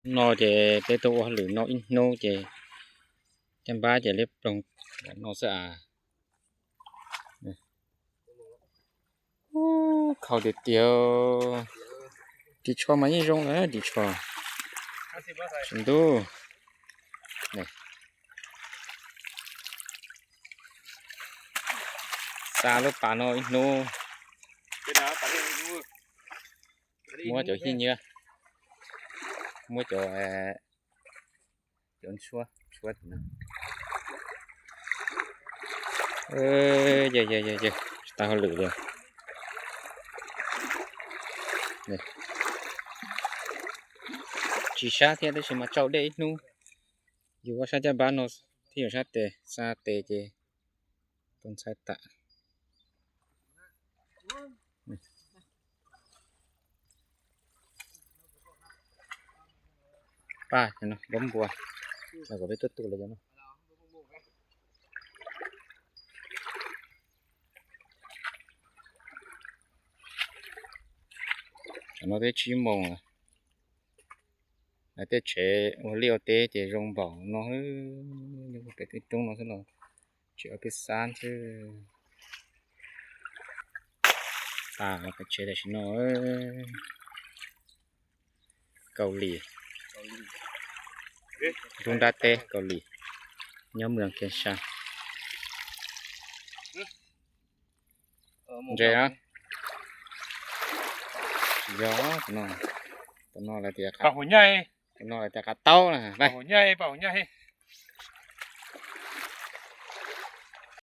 No ces peb tuaj ua hauj lwm no ib hnub ces caj npab ces liab ploog no xwb as. Khau tiag tiag. Ris tsho mas yeej zoo lawm, ris tsho. Tsis ntuj. Xa lub pas no ib hnub. Muab cov hij nyab, muab cov, cov ntshuab tshuab tim no. Tsis tau hauj lwm li. Tsis sab thiab tab sis mas tsau dej ib hnub. Yus ua sab caj npab no thiab yus sab tes, xa tes ces tau ntxhais tam. Paj no, dob npua, los kom peb tuaj tu lawm cov no. Tam no twb tsib moos lawm. Lawv tej tsev ua liaj ua teb ces zoo npaum no, nyob pem tej roob no xwb los tseem ua peb xab xwb. Tas peb tsev tam sim no. Kaus lim, lub nrab teb Kaus lim, nyob Moos Khias Sa. Ntses, yog tus no, tus no lawv tias, tus no lawv tias qav taub na.